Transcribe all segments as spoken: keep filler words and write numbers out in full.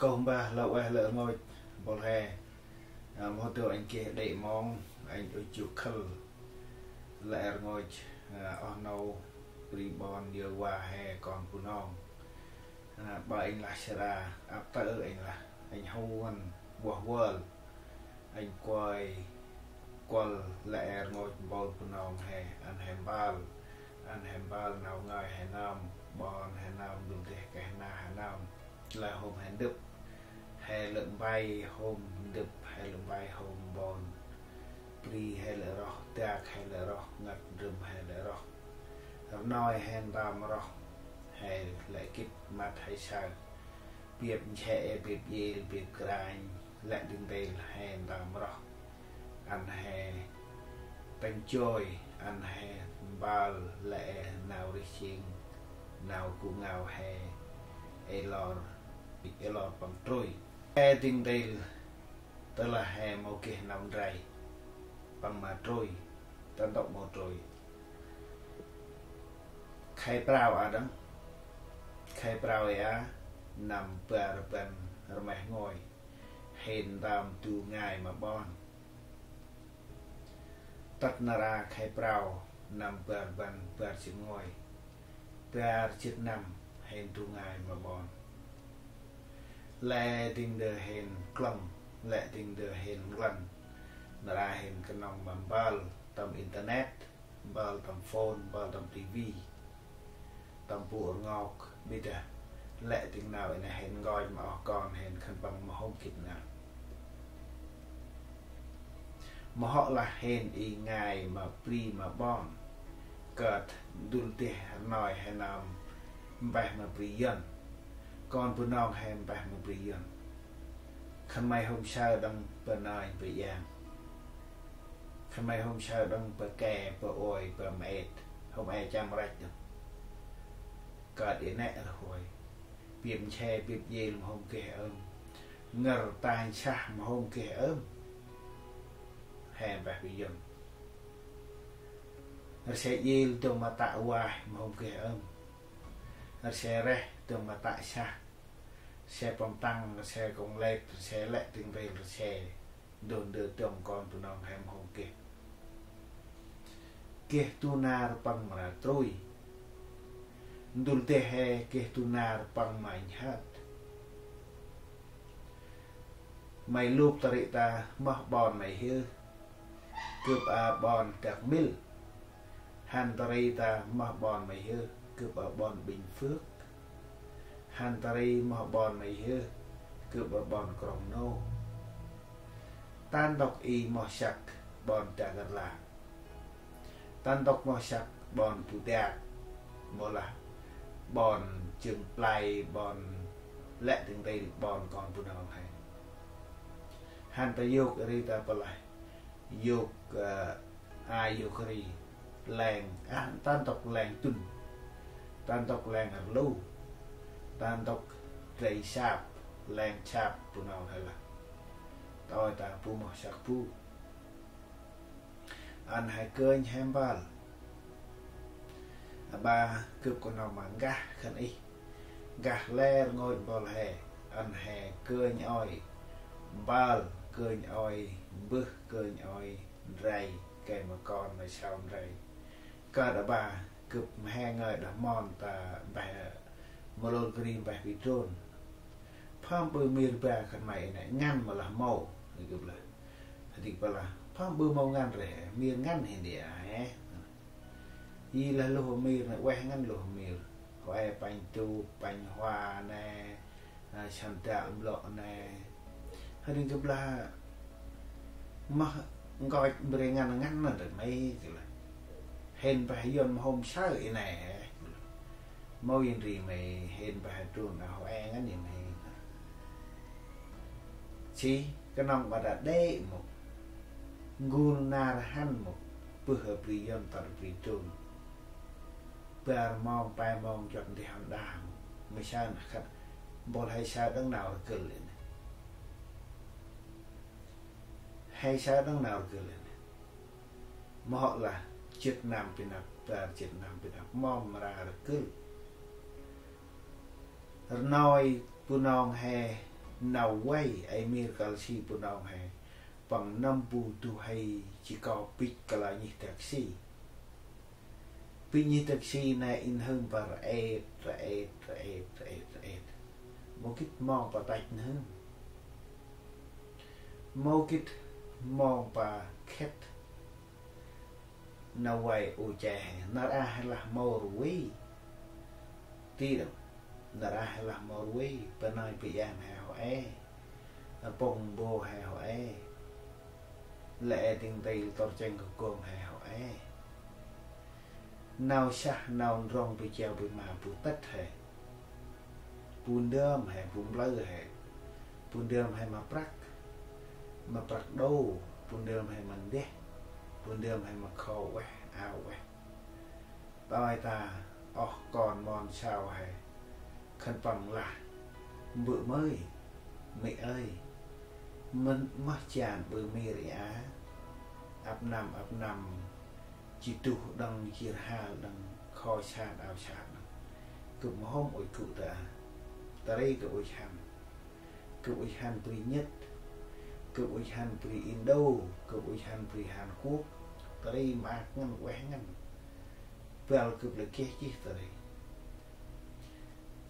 Kơt mbah lah ueh lĕ rngôch bol he. Mâu dơi anh geh đê̆ mông, anh ŭch jŭk khâl lĕ rngôch oh nô bri ƀon Yêhôva he kon Bunong. Ƀa anh lah sera, ăp tơ anh lah, anh huan, buah wơl. Anh kuai kuăl lĕ rngôch bol Bunong he, ăn he mbal, ăn he mbal nau ngơi he nơm, ƀon he nơm, dŭm deh keh na he nơm. Lah hôm he ndŭp, he lĕ mbay hôm ndŭp, he lĕ mbay hôm ƀon. Bri he lĕ roh, dak he lĕ roh, ngăt ndrơm he lĕ roh. Rnoi he ntơm roh, he lĕ gĭt măt he saơ. Biăp nchê, biăp yêl, biăp kranh, lĕ dĭng dêl he ntơm roh. Ăn he tâng joi, ăn he mbal lĕ nau rêh jêng, nau gŭ ngao he, ê lor, ê lor păng trôi. He dĭng dêl, tơ lah he mâu geh nau ndray, păng ma trôi, ta ntŭk mâu trôi. Khay prao a đăng, khay prao a, năm bar rbăn rmeh ngôi, hên ntơm du ngai ma ƀon. Tât nar a khay prao năm bar rbăn bar jê̆t ngôi, bar jê̆t năm hên du ngai ma ƀon. Lĕ dĭng dơ hên klâng, lĕ dĭng dơ hên nglăn, nar a hên knŏng ma mbal tâm internet, mbal tâm phone, mbal tâm tivi, tâm bu rngok, ƀiă dah lĕ dĭng nau i nê hên nkoch ma oh kon hên khân păng ma hôm gĭt nau. Ma hŏ lah hên i ngai ma bri ma ƀon. Kơt dŭl deh rnoi he nơm mpeh ma bri Yuăn. Kon Bunong he mpeh ma bri Yuăn. Khân may hôm saơ đăng bơh nơnh bơh yang. Khân may hôm saơ đăng bơh ke, bơh ôi, bơh mĭt. Hôm e chăm rach đăng. Kơt i nĕ rhôi. Biăp nchê, biăp yêl ma hôm geh ơm. Ngăr tanh sah ma hôm geh ơm. He mpeh bri Yuăn. Rse yêl dŏng ma tă waih ma hôm geh ơm. Rse reh dŏng ma tă sah. Rse pơm tăng, rse kông lĕt, rse lĕ dĭng rêl, rse dôh ndơ dŏng kon Bunong he ma hôm geh. Geh du nar păng mra trôi. Ndŭl deh he geh du nar păng ma nhhơt. May lôp ta ri ta moh ƀon may hih. Gâp a ƀon Dak Mil. Hăn ta ri ta moh ƀon may hih. Gâp a ƀon Bình Phước. Hăn ta ri moh ƀon may hih. Gâp a ƀon Krông Nô. Ta ntŭk i moh săk ƀon Dak Rla. Ta ntŭk moh săk ƀon Bu Dak. Mâu lah ƀon Jơng Play, ƀon lĕ dĭng dêl ƀon kon Bunong he. Hăn ta yôk ri ta pơlah. Yôk, ơ, a yôk ri. Leng, a, ta ntŭk leng tŭn. Ta ntŭk leng rlu. Ta ntŭk drei sap, leng sap Bunong he lah. Tơl ta bu moh săk bu. Ăn he kơnh he mbal. Aƀaơ gâp knŏng ma nkah khân ih. Nkah lĕ rngôch bol he. Ăn he kơnh ôi. Mbal kơnh ôi. Mbơh kơnh ôi. Ndrel. Gay ma kon ma sau ndrel. Kơt aƀaơ gâp mhe ngơi đah mon ta mpeh Mlôn Kri mpeh bri Drôn. Pham ƀư mir ba khân may nê ngăn ma lah mâu. Gâp lah. Hđĭk pơlah. Pham ƀư mâu ngăn rê. Mir ngăn hên đia he. Yi lah luh mir nê ueh ngăn luh mir. Huê panh du, panh hua nê. A, săn dak mlŏ nê. Hđĭk gâp lah. Mah nkoch mre ngăn ngăn nê rê may gâp lah. Hên mpeh Yuăn ma hôm saơ i nê. Mâu yin ri may hên mpeh Drôn a huê ngăn i may. Si, knŏng ƀa đa đê̆ mâu. Ngul nar hăn mâu. Bơh bri Yuăn tât bri Drôn. Bar mông, pe mông, jŏt ndeh hăn đa mâu. Mâu saơ nê khât. Bol he saơ đăng nau rgâl i nê. He saơ đăng nau rgâl i nê. Mâu hŏ lah jê̆t năm bi năp, bar jê̆t năm bi năp. Mông mra rgâl. Rnoi Bunong he Nau vay ê mir kăl si Bunong he. Păng nâm bu du huê ji kâo bĭch kalơ nhih dak si. Bĭch nhih dak si nê i n'hâm pa rêt, rêt, rêt, rêt, rêt. Mâu gĭt mong pa tăch n'hâm. Mâu gĭt mong pa khĭt. Nau vay u che he, nar a he lah mâu rvê. Ti đŏng, nar a he lah mâu rvê, pa nai pa yang he hŏ ê. Pŭng bô he hŏ ê. Lĕ ê dĭng têl tôr cheng kơ gong he hŏ ê. Nau sah nau ndrŏng bi chiao bi ma bu tât he. Bu ndơm he, bu mplơ he. Bu ndơm he ma prăk. Ma prăk đô, bu ndơm he ma ndeh. Bu ndơm he ma kho ueh, ao ueh. Tơi ta, oh kon mon sau he. Khân păng lah. Mbơ̆ mơi, mĭ ơi. Mĭn mah jan bơ mir i a. Ăp năm, ăp năm. Ji duh đăng, ji rhal đăng, kho sat, ao sat đăng. Gâp mhôm ŭch gŭ ta. Ta ri gâp ŭch hăn. Gâp ŭch hăn bri Nhật, gâp ŭch hăn bri Indo, gâp ŭch hăn bri Hàn Quốc. Ta ri maak ngăn, ueh ngăn. Băl gâp lĕ geh jêh ta ri.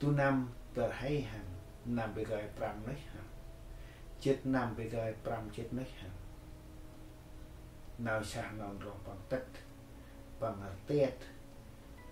Du năm bar hê hăn, năm bi gơi prăm nuyh hăn. Jêt năm bi gơi prăm jêt nuyh hăn. Nau sah nau ndrŏng păng tât, păng rtiet,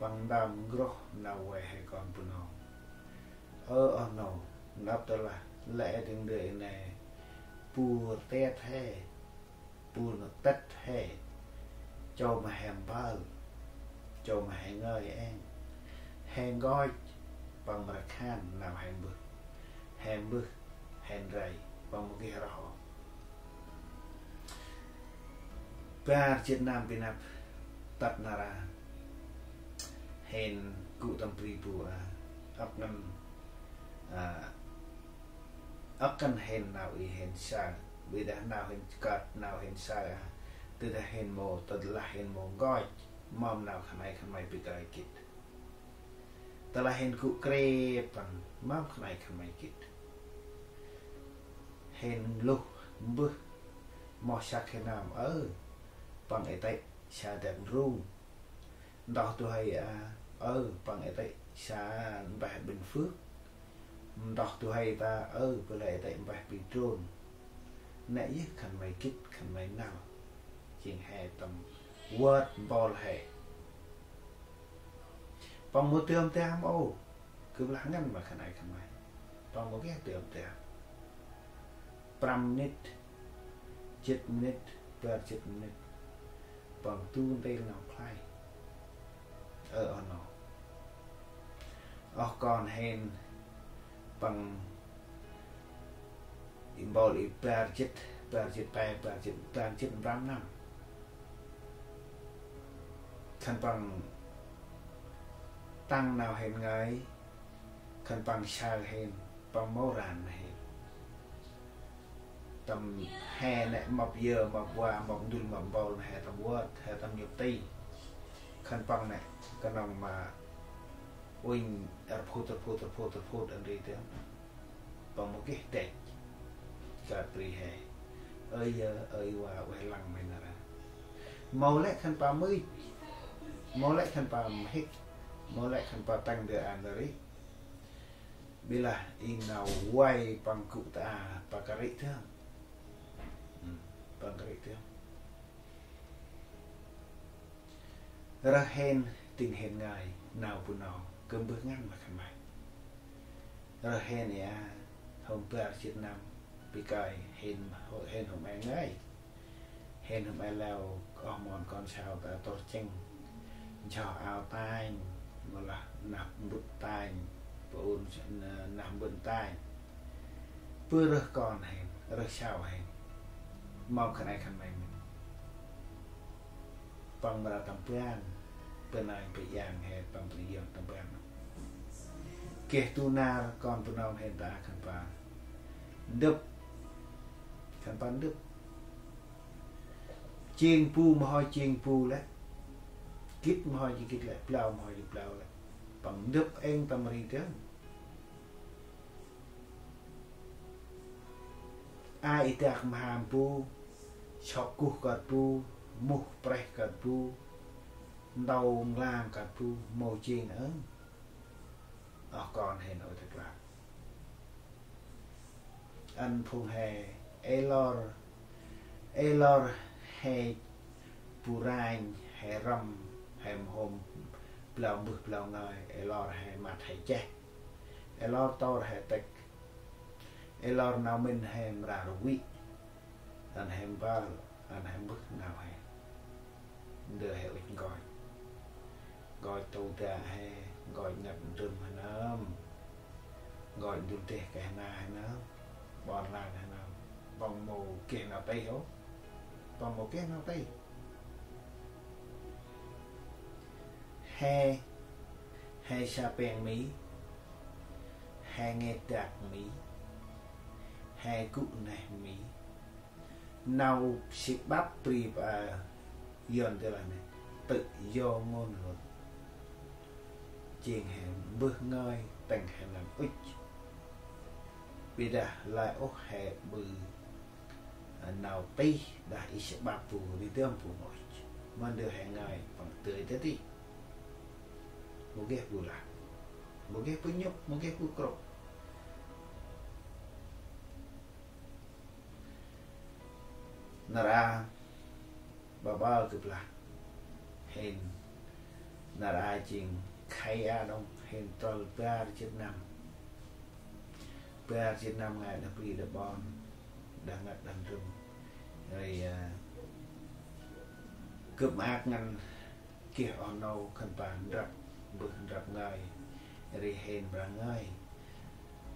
păng ndam ngroh nau vay he kon Bunong. Ơ oh nô, nđâp tơ lah, lĕ dâng đơi nê, bu rtiet he, bu tât he, chô ma he mbal, chô ma he ngơi êng, he nkoch, păng mra khan nau he mbơh, he mbơh, he ndrăy, păng mâu geh roh ôh. Bar jêt năm bi năp tât nar a. Hên gŭ tâm bri bu a. Âk ngăn, a, âk ngăn hên nau i hên saơ. Bi dah nau hên kơt, nau hên saơ a. Tơ dah hên mâu, tơ lah hên mâu nkoch. Mâm nau khân ay khân may bi gơi gĭt. Tơ lah hên gŭ krêp păng, mâm khân ay khân may gĭt. Hên luh mbơh, moh săk hên nơm ơ, păng ê tê̆ sa Dak Ndrung. Ntoh du huê a, ơ, păng ê tê̆ sa mbah Bình Phước. Ntoh du huê ta, ơ, bơ lê ê tê̆ mbah Bình Trôn. Nê yơh khân may gĭt, khân may năl. Jêng he tâm wơt mpôl he. Păng mâu tơm tơm ôh. Gâp lah ngăn ma khân ay khân may. Păng mâu geh tơm tơm. Prăm minit, jêt minit, bar jêt minit. Păng du ntil nau khlay. Ơ oh nô. Oh kon hên păng i mpôl i bar jêt, bar jêt pe, bar jêt, bar jêt prăm năm. Khân păng tăng nau hên ngơi, khân păng saơ hên, păng mâu ran hên. Tâm he nê mâp yơ, mâp wa, mâp ndŭl, mâp mpôl nê he tâm wơt, he tâm nhŭp ti. Khân păng nê, knŏng ma uănh rphŭt, rphŭt, rphŭt, rphŭt, ăn ri tơm. Păng mâu geh dăch. Kơt bri he. Ơi yơ, ơi wa, ueh lăng may nar a. Mâu lĕ khân păng mưch. Mâu lĕ khân păng mhĭk. Mâu lĕ khân păng tăng dơ ăn ri. Bi lah i nau vay păng gŭ ta, păng kơt ri tơm. Ư, păng kơt ri tơm. Rơh hên, tĭng hên ngơi, nau Bunong, gâp mbơh ngăn ma khân may. Rơh hên a, hôm bar jêt năm, bi kơi hên, hên hôm e ngơi. Hên hôm e leo, oh mon kon sau ta tôr chĕng. Nchoh ao tanh, mâu lah nah mbŭt tanh, pơ un nah mbŭt tanh. Bơ rơh kon hên, rơh sau hên. Mâm khân ay khân may mĭn. Păng mra tâm ban, bơh nai bơh yang he tâm bri yơng tâm ban. Geh du nar kon Bunong hên ta khân păng ndŭp. Khân păng ndŭp. Jêng bu mâu hoi jêng bu lĕ. Gĭt mâu hoi jêng gĭt lĕ, blau mâu hoi jêng blau lĕ. Păng ndŭp êng tâm ri dơm. Ai i dak mham bu, sŏk kuh kơt bu, muh preh kơt bu, ntâu nglang kơt bu, mâu jêng ơng. Oh kon he nô tơ klak. Ăn phung he, ê lor, ê lor he bu ranh, he răm, he mhôm, blau mbơh blau ngơi, ê lor he măt he cheh, ê lor tor he tĭk, ê lor nau mĭn he mra rvĭ. Ăn he mbal, ăn he mbơh nau he. Ndơ he ŭch nkoch. Nkoch tâu da he, nkoch ngăt ndrơm he nơm. Nkoch ndŭl deh keh na he nơm. Ƀon lan he nơm. Păng mâu geh nau tih ôh. Păng mâu geh nau tih. He, he sa peng mi, he nge dak mi, he gŭ neh mi. Nau si băp bri ba Yuăn tơ lah nê, tự do ngôn luận. Jêng he mbơh ngơi tĭng he nơm ŭch. Ƀiădah lơi ôh he ƀư, a, nau tih đah i si băp bu ri dơm bu ngôch. Ma ndơ he ngơi păng tơi tơ tih. Mâu geh bu lah. Mâu geh bu nhŭp, mâu geh bu krŭk. Nar a ba bal gâp lah. Hên nar a jêng khay a đŏng, hên tâl bar jêt năm. Bar jêt năm ngai đah bri đah ƀon, đah ngăt đah ndrơm. Ri, a, gâp maak ngăn geh oh nô khân păng ndrăp, mbơh ndrăp ngơi, ri hên mra ngơi.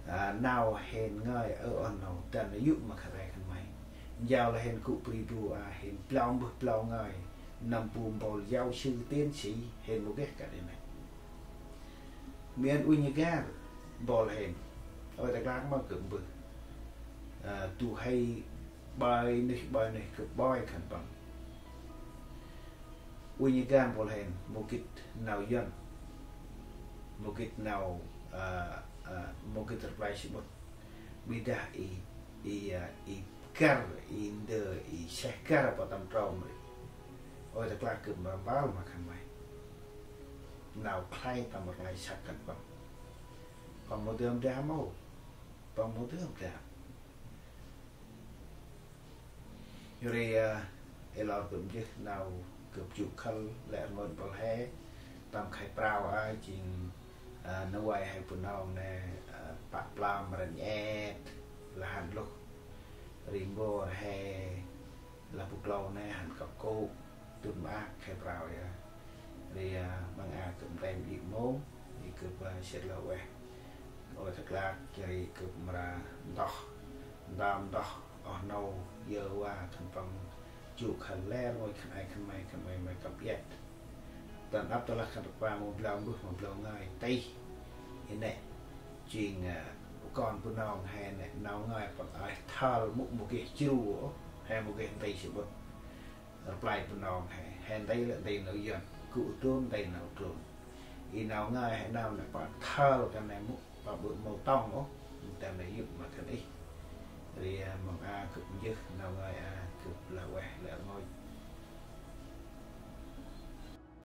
A, nau hên ngơi ơ oh nô, dăn yŭ ma khân ay khân may. Jao lah hên gŭ bri bu a, hên blau mbơh blau ngơi, năm bu mpôl giáo sư tiến sĩ, hên mâu geh kơt i nê. Mian uih nhơ gar, mpôl hên. Ôi ta glak ma gâp mbơh. A, du huê ƀơi nuyh ƀơi nuyh gâp ƀoi khân păng. Uih nhơ gar mpôl hên, mâu gĭt nau Yuăn. Mâu gĭt nau, a, a, mâu gĭt rplay samƀŭt. Ƀiădah i, i, a, i gar, i ndơ, i seh gar pa tâm trôm ri. Ôi ta glak gâp mra mbal ma khân may. Nau khlay tâm rnglay săk khân păng. Păng mâu dơm dah mâu. Păng mâu dơm dah. Yor ri, a, ê lor gâp jêh nau gâp jŭ khâl lĕ rngôch mpôl he, tâm khay prao a jêng, a, nau vay he bu nong nê, a, pă plam ranh et, lah hăn luh. Ri mbôr he, lah bu klâu nê hăn kăp kôk, dŭt maak khay prao a. Ri, a, măng a gâp mrem i mông, i gâp, a, sĭt lah ueh. Ôi ta glak, jêh ri gâp mra ntoh, ntơm ntoh, oh nô, yơ wa, khân păng, jŭ khân lĕ, rngôch khân ay khân may, khân may may kăp iăt. Dăn ăp tơ lah khân păng mâu blau mbơh, mâu blau ngơi, tih. I nê, jêng, a, kon bu nong he nê, nau ngơi păng ay thâl mŭ mâu geh jru, he mâu geh nti samƀŭt. Rplay bu nong he, he nti lĕ nti nau Yuăn, gŭ trôm nti nau trôm. I nau ngơi he nau nê păng thâl kơt nê mŭ, păng ƀư mâu tŏng ôh, ta nê yŭ ma khân ih. Ri, a, măng a gâp jêh nau ngơi a, gâp lah ueh lĕ rngôch.